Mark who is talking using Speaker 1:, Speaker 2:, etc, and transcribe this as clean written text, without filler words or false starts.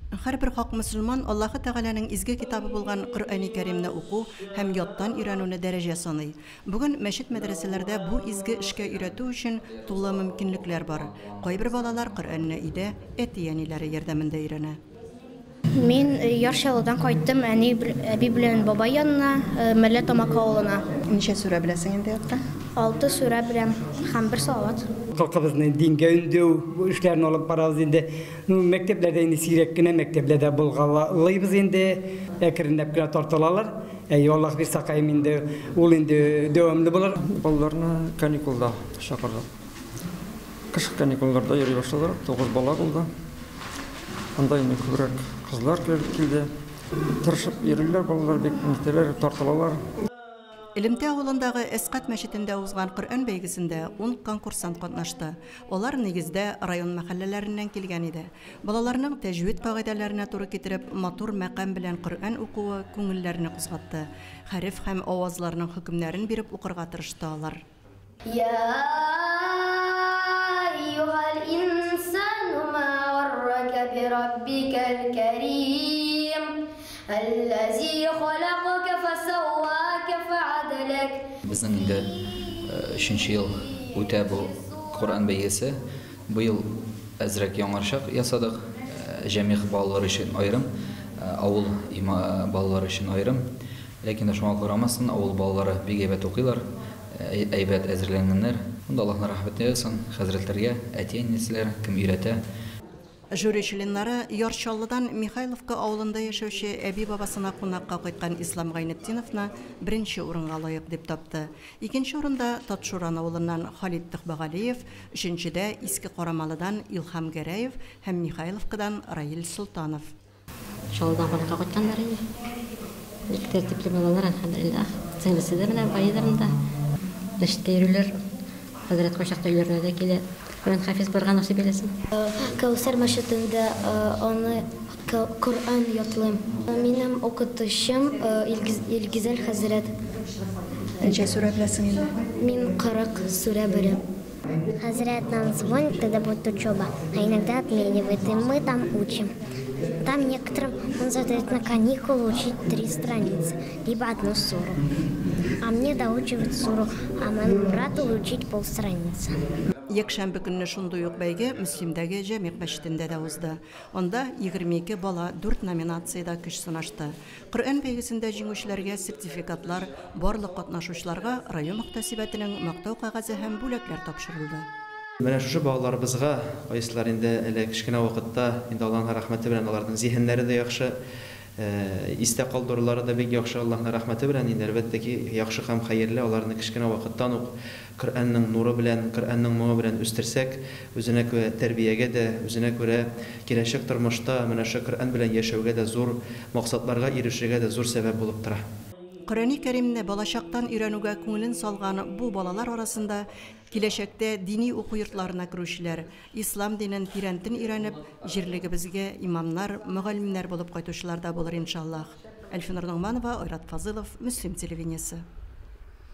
Speaker 1: Һәрбер хак мөселман Аллаһы Тәгаләнең изге китабы булган Коръәни Кәримне уку һәм яттан өйрәнүне дәрәҗә саный. Бүген мәчет-мәдрәсәләрдә бу изге эшкә өйрәтү өчен тулы мөмкинлекләр бар. Кайбер балалар Коръәнне өйдә әти-әниләре ярдәмендә өйрәнә.
Speaker 2: Мин Яр Чаллыдан кайттым, әни, әби белән бабай янына, Мәллә Тамак авылына.
Speaker 1: Ничә сүрә беләсең инде яттан?
Speaker 2: Алты сүрә беләм һәм бер салават.
Speaker 3: Халкыбызны дингә өндәү эшләрен алып барабыз инде. Ну, мәктәпләрдә инде сирәк кенә мәктәпләрдә булгалыйбыз инде. Әкренләп кенә тартылалар. Әйе, Аллаһ бирсә, каем инде ул инде дәвамлы булыр.
Speaker 4: Балаларны каникулда чакырдык. Кышкы каникулларда йөри башладылар. 9 бала булды. Анда инде күбрәк кызлар килде. Тырышып йөриләр балалар, бик нитәләр, тартылалар.
Speaker 1: Элемтә авылындагы Әскать мәчетендә узган Коръән бәйгесендә ун конкурсант катнашты. Алар, нигездә, район мәхәлләләреннән килгән иде. Балаларның тәҗвид кагыйдәләренә туры китереп, матур мәкам белән Коръән укуы күңелләрне кузгатты. Хәреф һәм авазларның хөкемнәрен биреп укырга тырышты алар.
Speaker 5: Я әйюһәл инсану ма гаррака бираббикәл кәрим, әлләзи халакака фәсәүвака фәгадәләк.
Speaker 6: Безнең инде өченче ел үтә бу Коръән бәйгесе. Быел әзрәк яңарчак ясадык. Җәмигъ балалар өчен аерым, авыл балалары өчен аерым. Ләкин дә шуңа карамастан, авыл балалары бик әйбәт укыйлар, әйбәт әзерләнгәннәр. Монда Аллаһның рәхмәте яусын хәзрәтләргә, әти-әниләр, кем өйрәтә.
Speaker 1: Жюри членнары Яр Чаллыдан Михайловка авылында яшәүче әби-бабасына кунакка кайткан Ислам Гайнетдиновны беренче урынга лаек дип тапты. Икенче урында Татшуран авылыннан Халит Төхбәгалиев, өченчедә Иске Карамалыдан Илһам Гәрәев һәм Михайловкадан Раил Солтанов.
Speaker 7: Чаллыдан кунакка кайтканнар инде. Бик тәртипле балалар, әлхәмдүлилләһ. Сеңлесе дә менә байыдыр монда. Мәчеткә йөриләр. Хәзрәт кайчакта өйләренә дә килә. Коръән хафиз булырга насыйп әйләсен.
Speaker 5: Кәүсәр мәчетендә аны Коръән ятлыйм. Минем укытучым Илгизәр хәзрәт.
Speaker 1: Ничә сүрә беләсең инде?
Speaker 5: Мин 40 сүрә беләм.
Speaker 8: Хәзрәт нам звонит, когда будет учеба, а иногда отменивает, и мы там учим. Там некоторым он задает на каникулы учить 3 страницы, либо одну суру. А мне доучивать суру, а моему брату учить полстраницы.
Speaker 1: Якшәмбе көнне шундый ук бәйге Мөслимдәге Җәмигъ мәчетендә дә узды. Анда 22 бала 4 номинациядә көч сынашты. Коръән бәйгесендә җиңүчеләргә сертификатлар, барлык катнашучыларга район мөхтәсибәтенең мактау кәгазе һәм бүләкләр тапшырылды.
Speaker 9: Менә шушы балаларыбызга, кайсылар инде әле кечкенә вакытта, инде Аллаһның рәхмәте белән аларның зиһеннәре дә яхшы, истә калдырулары да бик яхшы, Аллаһның рәхмәте белән инде әлбәттә ки, яхшы һәм хәерле аларны кечкенә вакыттан ук Коръәннең нуры белән, Коръәннең моңы белән үстерсәк, үзенә күрә тәрбиягә дә, үзенә күрә киләчәк тормышта менә шул Коръән белән яшәүгә дә зур максатларга ирешергә дә зур сәбәп булып тора.
Speaker 1: Коръәни Кәримне балачактан өйрәнүгә күңелен салган бу балалар арасында киләчәктә дини уку йортларына керүчеләр, ислам динен тирәнтен өйрәнеп, җирлегебезгә имамнар, мөгаллимнәр булып кайтучылар да булыр иншаллаһ. Әлфинур Ногманова, Айрат Фазылов, Мөслим телевидениесе.